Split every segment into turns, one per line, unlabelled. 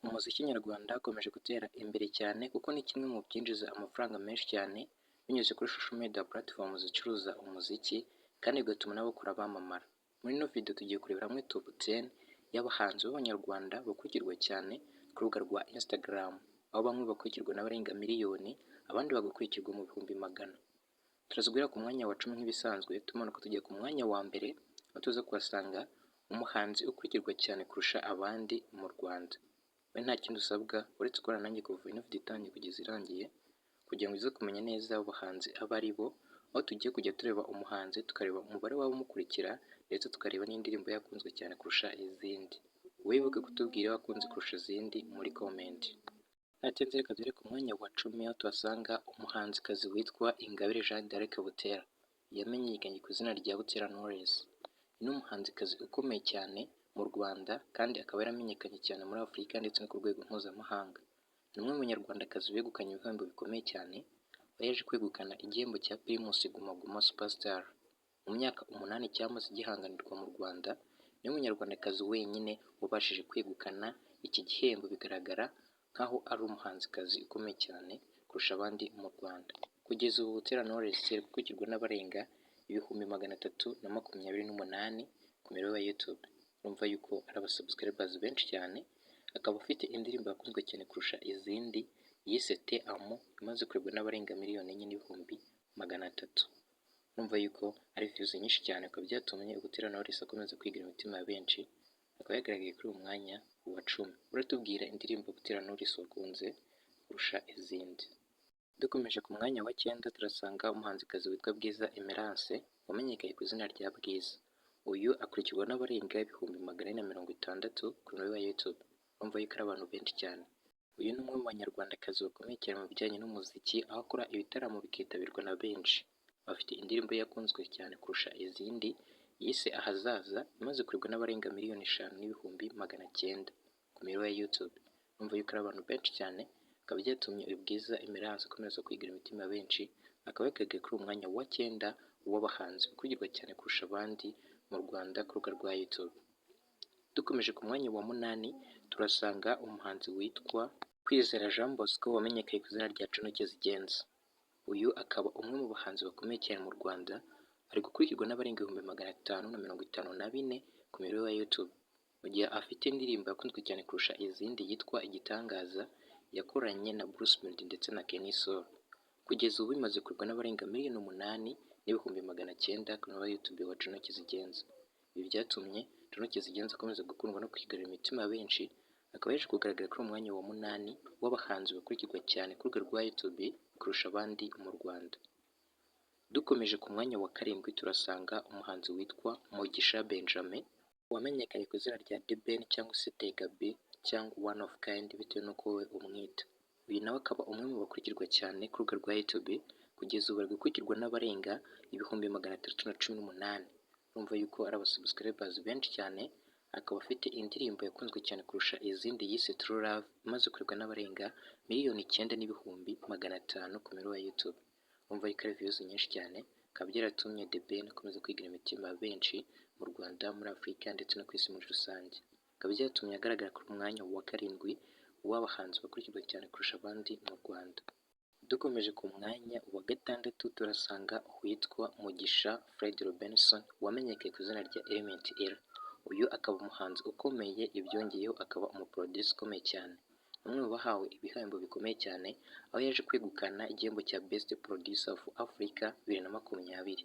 Umuziki nyarwanda ukomeje gutera imbere cyane, kuko ni kimwe mu byinjiza amafaranga menshi cyane binyuze kuri social media platform zicuruza umuziki, kandi bigatuma n'abawukora bamamara. Muri ino video tugiye kurebera hamwe top 10 y'abahanzi b'Abanyarwanda bakurikirwa cyane ku rubuga rwa Instagram, aho bamwe bakurikirwa n'abarenga miliyoni, abandi bagakurikirwa mu bihumbi magana. Turaza guhera ku mwanya wa 10 nk'ibisanzwe, tumanuka tujya ku mwanya wa mbere, aho tuza kuhasanga umuhanzi ukurikirwa cyane kurusha abandi mu Rwanda. We nta kindi usabwa uretse gukorana nanjye kuva ino video itangiye kugeza irangiye, kugira ngo uze kumenya neza abo bahanzi abo ari bo, aho tugiye kujya tureba umuhanzi, tukareba umubare w'abamukurikira, ndetse tukareba n'indirimbo yakunzwe cyane kurusha izindi. Wibuke kutubwira iyo wakunze kurusha izindi muri comment. Ntatinze, reka duhere ku mwanya wa 10, aho tuhasanga umuhanzikazi witwa Ingabire Jeanne d'Arc Butera, yamenyekanye ku izina rya Butera Knowless. Ni umuhanzikazi ukomeye cyane mu Rwanda, kandi akaba yaramenyekanye cyane muri Afurika ndetse no ku rwego mpuzamahanga. Ni umwe mu banyarwandakazi begukanye ibihembo bikomeye cyane, aho yaje kwegukana igihembo cya Primus Guma Guma Superstar. Mu myaka 8 cyamaze gihanganirwa mu Rwanda, niwe munyarwandakazi wenyine wabashije kwegukana iki gihembo, bigaragara nk'aho ari umuhanzikazi ukomeye cyane kurusha abandi mu Rwanda. Kugeza ubu Butera Knowless ari gukurikirwa n'abarenga 328,000 ku miyoboro ya YouTube. Urumva yuko ari aba subscribers benshi cyane, akaba afite indirimbo yakunzwe cyane kurusha izindi yise Te Amo, imaze kurebwa n'abarenga 4,300,000. Urumva yuko ari views nyinshi cyane, bikaba byatumye Butera Knowless akomeza kwigira imitima ya benshi, akaba yagaragaye kuri uyu mwanya wa 10. Uratubwira indirimbo Butera Knowless wakunze kurusha izindi. Dukomeje ku mwanya wa cyenda, turasanga umuhanzikazi witwa Bwiza Emerance, wamenyekanye ku izina rya Bwiza. Uyu akurikirwa n'abarenga 460,000 ku muyoboro wa YouTube. Urumva yuko ari abantu benshi cyane. Uyu ni umwe mu banyarwandakazi bakomeye cyane mu bijyanye n'umuziki, aho akora ibitaramo bikitabirwa na benshi. Afite indirimbo ye yakunzwe cyane kurusha izindi yise Ahazaza, imaze kurebwa n'abarenga 5,900,000 ku miyoboro ya YouTube. Urumva yuko ari abantu benshi cyane, bikaba byatumye uyu Bwiza Emerance akomeza kwigarurira imitima ya benshi, akaba yagaragaye kuri uyu mwanya wa cyenda w'abahanzi bakurikirwa cyane kurusha abandi mu Rwanda ku rubuga rwa YouTube. Dukomeje ku mwanya wa munani, turasanga umuhanzi witwa Kwizera Jean Bosco, wamenyekanye ku izina rya Juno Kizigenza. Uyu akaba umwe mu bahanzi bakomeye cyane mu Rwanda, ari gukurikirwa n'abarenga 554,000 ku miyoboro ya YouTube, mu gihe afite indirimbo yakunzwe cyane kurusha izindi yitwa Igitangaza, yakoranye na Bruce Melodie ndetse na Kenny Sol. Kugeza ubu bimaze kurebwa n'abarenga 8,900,000 ku muyoboro wa YouTube wa Juno Kizigenza. Ibi byatumye Juno Kizigenza akomeza gukundwa no kwigarurira imitima ya benshi, akaba yaje kugaragara kuri uyu mwanya wa munani w'abahanzi bakurikirwa cyane ku rubuga rwa YouTube kurusha abandi mu Rwanda. Dukomeje ku mwanya wa karindwi, turasanga umuhanzi witwa Mugisha Benjamin, wamenyekanye ku izina rya The Ben cyangwa se Tega B cyangwa One of Kind, bitewe n'uko wowe umwita. Uyu nawe akaba umwe mu bakurikirwa cyane ku rubuga rwa YouTube, kugeza ubu ari gukurikirwa n'abarenga 318,000. Urumva yuko ari aba subscribers benshi cyane, akaba afite indirimbo yakunzwe cyane kurusha izindi yise True Love, imaze kurebwa n'abarenga 9,500,000 ku miyoboro ya YouTube. Urumva yuko ari views nyinshi cyane, bikaba byaratumye The Ben akomeza kwigarurira imitima ya benshi mu Rwanda, muri Afurika ndetse no ku isi muri rusange. Bikaba byatumye agaragara ku mwanya wa karindwi w'abahanzi bakurikirwa cyane kurusha abandi mu Rwanda. Dukomeje ku mwanya wa gatandatu, turasanga uwitwa Mugisha Fred Robinson, wamenyekanye ku izina rya Element Eleeeh. Uyu akaba umuhanzi ukomeye, ibyongeyeho akaba umu producer ukomeye cyane. Umwe mu bahawe ibihembo bikomeye cyane, aho yaje kwegukana igihembo cya Best Producer of Africa 2020.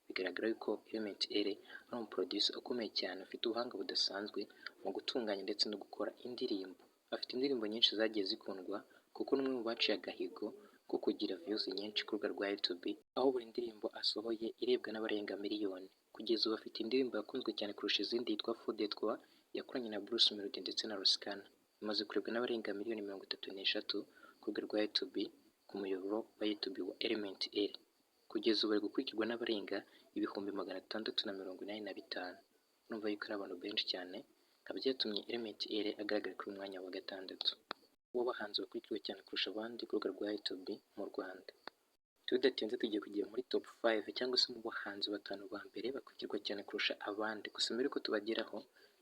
Bigaragara yuko Element Eleeeh ari umu producer ukomeye cyane, ufite ubuhanga budasanzwe mu gutunganya ndetse no gukora indirimbo. Afite indirimbo nyinshi zagiye zikundwa, kuko ni umwe mu baciye agahigo ko kugira views nyinshi ku rubuga rwa YouTube, aho buri ndirimbo asohoye irebwa n'abarenga miliyoni. Kugeza ubu afite indirimbo yakunzwe cyane kurusha izindi yitwa Fou de Toi, yakoranye na Bruce Melodie ndetse na Ross Kana. Imaze kurebwa n'abarenga 33 miliyoni ku rubuga rwa YouTube, ku muyoboro wa YouTube wa Element Eleeeh. Kugeza ubu bari gukurikirwa n'abarenga 685,000. Urumva yuko ari abantu benshi cyane, bikaba byatumye Element Eleeeh agaragara kuri uyu mwanya wa gatandatu w'abahanzi bakurikiwe cyane kurusha abandi ku rubuga rwa YouTube mu Rwanda. Tudatinze, tugiye kujya muri top 5 cyangwa se mu bahanzi batanu ba mbere bakurikirwa cyane kurusha abandi. Gusa mbere yuko tubageraho,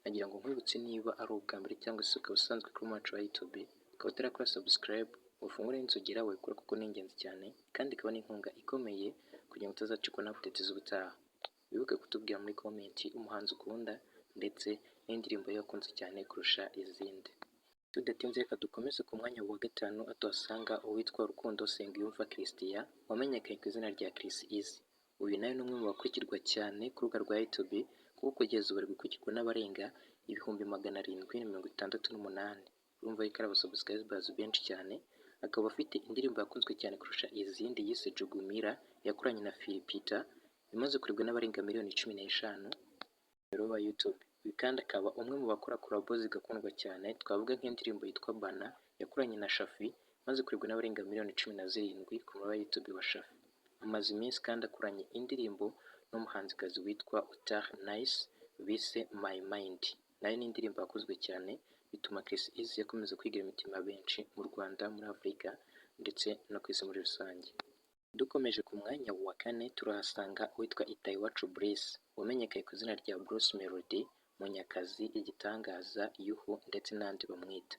Nagira ngo nkwibutse, niba ari ubwa mbere cyangwa se ukaba usanzwe kuri wacu wa YouTube ukaba utarakora subscribe, ufungure inzogera wayikora kuko ni ingenzi cyane kandi ikaba n'inkunga ikomeye kugira ngo utazacikwa na update z'ubutaha. Wibuke kutubwira muri comment umuhanzi ukunda ndetse n'indirimbo ye wakunze cyane kurusha izindi. Tudatinze, reka dukomeze ku mwanya wa gatanu aho tuhasanga uwitwa Rukundo Nsengiyumva Christian wamenyekanye ku izina rya Chriss Eazy. Uyu nawe ni umwe mu bakurikirwa cyane ku rubuga rwa YouTube kuko kugeza ubu ari gukurikirwa n'abarenga 768,000. Urumva yuko ari abasubscribers benshi cyane. Akaba afite indirimbo yakunzwe cyane kurusha izindi yise Jugumila yakoranye na Phil Peter, imaze kurebwa n'abarenga miliyoni 15 wa YouTube. Uyu kandi akaba umwe mu bakora collabo zigakundwa cyane, twavuga nk'indirimbo yitwa Bana yakoranye na Shafi imaze kurebwa n'abarenga miliyoni 17 ku mubare wa YouTube wa Shafi. Amaze iminsi kandi akoranye indirimbo n'umuhanzikazi witwa Utah Nice bise My Mind, nayo ni indirimbo yakozwe cyane bituma Chriss Eazy akomeza kwigira imitima benshi mu Rwanda, muri Afurika ndetse no ku isi muri rusange. Dukomeje ku mwanya wa kane turahasanga uwitwa Itahiwacu Bruce wamenyekanye ku izina rya Bruce Melody, Munyakazi, Igitangaza, Yuhu ndetse n'andi bamwita.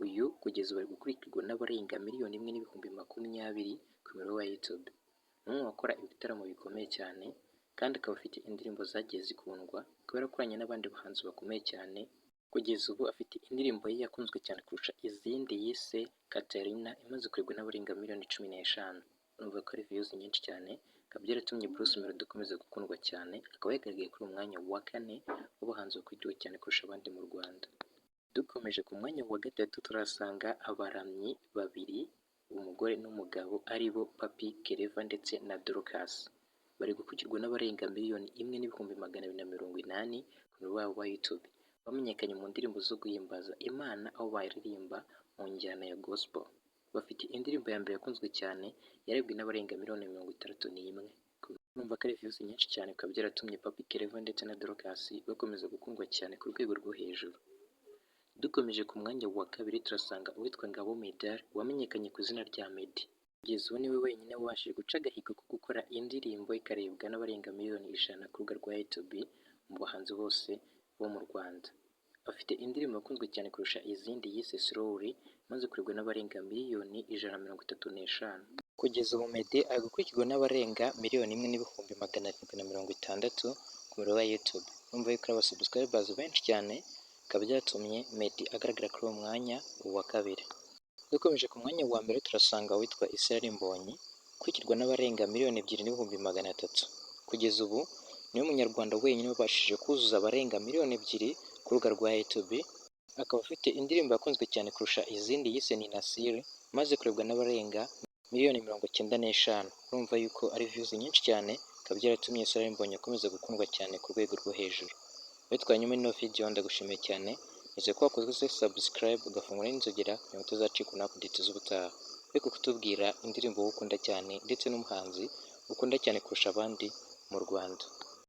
Uyu kugeza ubu ari gukurikirwa n'abarenga 1,020,000 ku muyoboro wa YouTube. Ni umwe mu bakora ibitaramo bikomeye cyane kandi akaba afite indirimbo zagiye zikundwa, akaba yarakoranye n'abandi bahanzi bakomeye cyane. Kugeza ubu afite indirimbo ye yakunzwe cyane kurusha izindi yise Katarina imaze kurebwa n'abarenga miliyoni 15. Urumva ko ari views nyinshi cyane, bikaba byaratumye Bruce Melody akomeza gukundwa cyane, akaba yagaragaye kuri uyu mwanya wa kane w'abahanzi bakurikiwe cyane kurusha abandi mu Rwanda. Dukomeje ku mwanya wa gatatu turahasanga abaramyi babiri, umugore n'umugabo, ari bo Papi Clever ndetse na Dorcas. Bari gukurikirwa n'abarenga 1,280,000 ku muyoboro wabo wa YouTube. Bamenyekanye mu ndirimbo zo guhimbaza Imana aho baririmba mu njyana ya gospel. Bafite indirimbo ya mbere yakunzwe cyane yarebwe n'abarenga miliyoni 61. Urumva ko ari views nyinshi cyane, bikaba byaratumye Papi Clever ndetse na Dorcas bakomeza gukundwa cyane ku rwego rwo hejuru. Dukomeje ku mwanya wa kabiri turasanga uwitwa Ngabo Medard wamenyekanye ku izina rya Meddy. Kugeza ubu niwe wenyine wabashije guca agahigo ko gukora indirimbo ikarebwa n'abarenga miliyoni 100 ku rubuga rwa YouTube mu bahanzi bose bo mu Rwanda. Afite indirimbo yakunzwe cyane kurusha izindi yise Slowly imaze kurebwa n'abarenga miliyoni 135. Kugeza ubu Meddy ari gukurikirwa n'abarenga 1,760,000 ku muyoboro wa YouTube. Urumva yuko ari abasubscribers benshi cyane, bikaba byatumye Meddy agaragara kuri uwo mwanya wa kabiri. Dukomeje ku mwanya wa mbere turasanga uwitwa Israel Mbonyi ukurikirwa n'abarenga 2,300,000. Kugeza ubu niwe munyarwanda wenyine wabashije kuzuza abarenga miliyoni 2 ku rubuga rwa YouTube, akaba afite indirimbo yakunzwe cyane kurusha izindi yise Ninasiri imaze kurebwa n'abarenga miliyoni 95. Urumva yuko ari views nyinshi cyane, bikaba byaratumye Israel Mbonyi akomeza gukundwa cyane ku rwego rwo hejuru. Witwaye nyuma ino video, ndagushimiye cyane, nizeye ko wakoze subscribe ugafungura n'inzogera kugira ngo utazacikwa na update z'ubutaha. Ariko kutubwira indirimbo wowe ukunda cyane ndetse n'umuhanzi ukunda cyane kurusha abandi mu Rwanda.